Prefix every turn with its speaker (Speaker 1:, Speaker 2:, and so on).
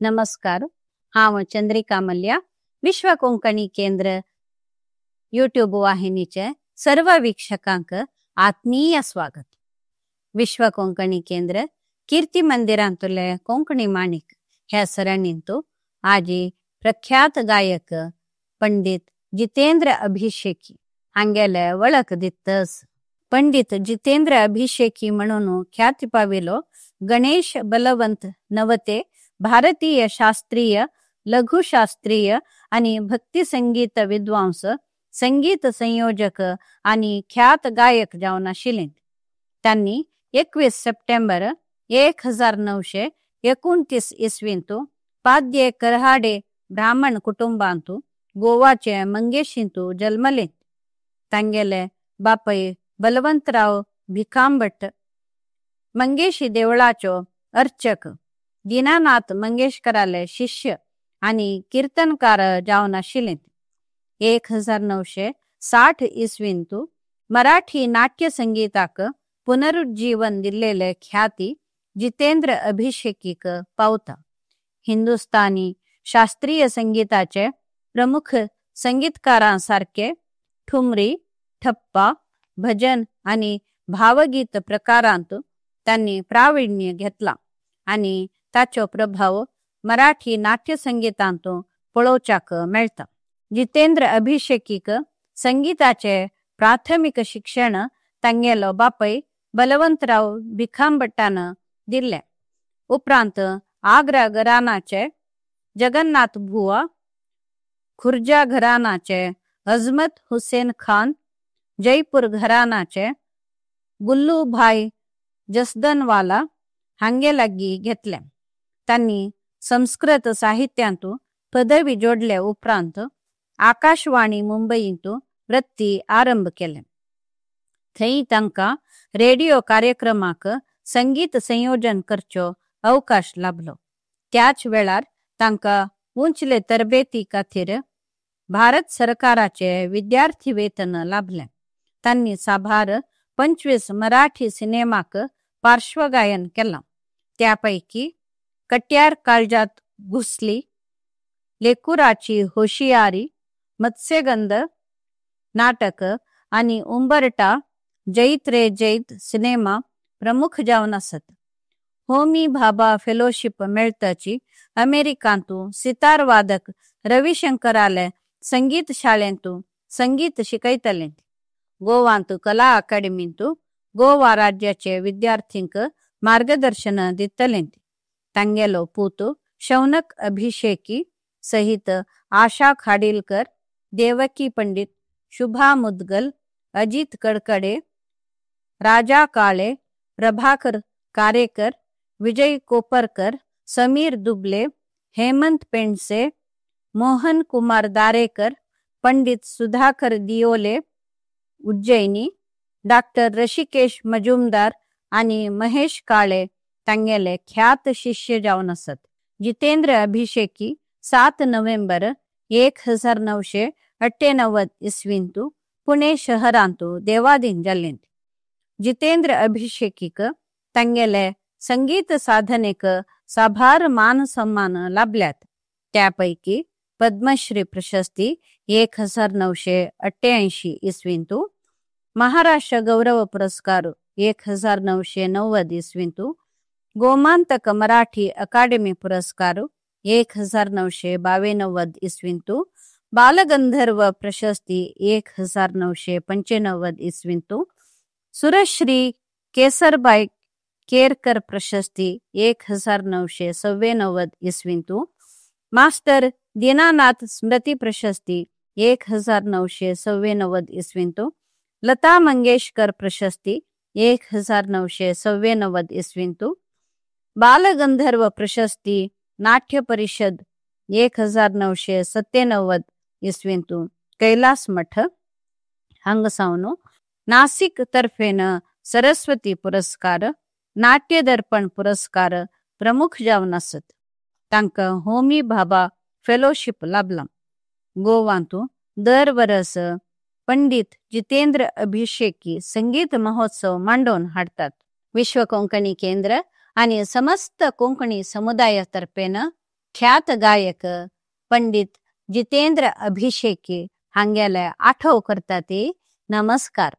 Speaker 1: नमस्कार, हांव चंद्रिका मल्या, विश्व कोंकणी केंद्र यूट्यूब वाहिनीचे सर्व वीक्षकांक आत्मीय स्वागत। विश्व कोंकणी केंद्र कीर्ती मंदिरांतुले कोंकणी माणिक ह्या सरणींतु आजी प्रख्यात गायक पंडित जितेंद्र अभिषेकी हांगेले वळख दितस। पंडित जितेंद्र अभिषेकी म्हणून ख्याती पाविलो गणेश बलवंत नवते भारतीय शास्त्रीय, लघुशास्त्रीय आणि भक्ती संगीत विद्वांस, संगीत संयोजक आणि ख्यात गायक जावन आशिल्ले। तांणी 21 सप्टेंबर 1929 इसवींतु पाद्ये करहाडे ब्राह्मण कुटुंबांतु गोवाचे मंगेशींतु जन्मले। तांगेले बापय बलवंतराव भिकांभट मंगेशी देवळाचो अर्चक, दीनानाथ मंगेशकराले शिष्य आणि कीर्तनकार जावन आशिल्ले। 1960 इसवींतु मराठी नाट्य संगीताक पुनरुज्जीवन दिल्लेले ख्याती जितेंद्र अभिषेकीक पावता। हिंदुस्तानी शास्त्रीय संगीताचे प्रमुख संगीतकारांसारखे ठुमरी, ठप्पा, भजन आणि भावगीत प्रकारांत त्यांनी प्रावीण्य घेतला आणि ताचो प्रभाव मराठी नाट्य संगीतांत पळोवच्याक मेळता। जितेंद्र अभिषेकीक संगीताचे प्राथमिक शिक्षण तांगेलो बापय बलवंतराव भिकांभटान दिले। उपरांत आग्रा घरानाचे जगन्नाथ बुवा, खुर्जा घरानाचे अजमत हुसेन खान, जयपूर घरानाचे गुल्लूभाई जसदनवाला हांगे लागी घेतले। तांणी संस्कृत साहित्यांतु पदवी जोडले उपरांत आकाशवाणी मुंबईंतु वृत्ती आरंभ केले। थंय तांकां रेडियो कार्यक्रमाक संगीत संयोजन करचो अवकाश लाभलो। त्याच वेळार तांकां उंचले तरबेती खातीर भारत सरकाराचे विद्यार्थी वेतन लाभले। तांणी साबार 25 मराठी सिनेमाक पार्श्वगायन केलां। त्यापैकी कट्यार काळजात घुसली, लेकुराची होशियारी, मत्स्यगंध नाटक आणि उंबरटा, जैत रे जैत सिनेमा प्रमुख जावन आसत। होमी भाभा फेलोशिप मेळतची अमेरिकांतु सितार वादक रविशंकराले संगीत शाळेंतु संगीत शिकयतले। गोवांतु कला अकादमींतु गोवा राज्याचे विद्यार्थींक मार्गदर्शन दितले। तांगेलो पूत शौनक अभिषेकी सहित आशा खाडीलकर, देवकी पंडित, शुभा मुदगल, अजित कडकडे, राजा काळे, प्रभाकर कारेकर, विजय कोपरकर, समीर दुबले, हेमंत पेंडसे, मोहन कुमार दारेकर, पंडित सुधाकर दिओले उज्जैनी, डॉक्टर ऋषिकेश मजुमदार आणि महेश काळे तांगेले ख्यात शिष्य जावन आसत। जितेंद्र अभिषेकी 7 नोव्हेंबर 1998 इसवींतु पुणे शहरांतु देवाधीन जाल्ले। जितेंद्र अभिषेकीक तांगेले संगीत साधनेक साबार मान सन्मान लाभल्यात। त्यापैकी पद्मश्री प्रशस्ती 1988 इसवींतु, महाराष्ट्र गौरव पुरस्कार 1990 इसवींतु, गोमांतक मराठी अकादमी पुरस्कार 1992 इसवींतु, बालगंधर्व प्रशस्ती 1995 इसवींतु, सुरश्री केसरबाई केरकर प्रशस्ती 1994 इसवींतु, मास्टर दीनानाथ स्मृती प्रशस्ती 1994 इसवींतु, लता मंगेशकर प्रशस्ती 1994 इसवींतु, बालगंधर्व प्रशस्ती नाट्य परिषद 1997 इसवींतु कैलास मठ हांगसावन नासिक तर्फेन सरस्वती पुरस्कार, नाट्य दर्पण पुरस्कार प्रमुख जावन आसत। तांकां होमी भाभा फेलोशिप लाभलां। गोवांतु दर वरस पंडित जितेंद्र अभिषेकी संगीत महोत्सव मांडोवन हाडटात। विश्व कोंकणी केंद्र आणि समस्त कोंकणी समुदायातर्फेन ख्यात गायक पंडित जितेंद्र अभिषेकी हांगेले आठव करता ती. नमस्कार.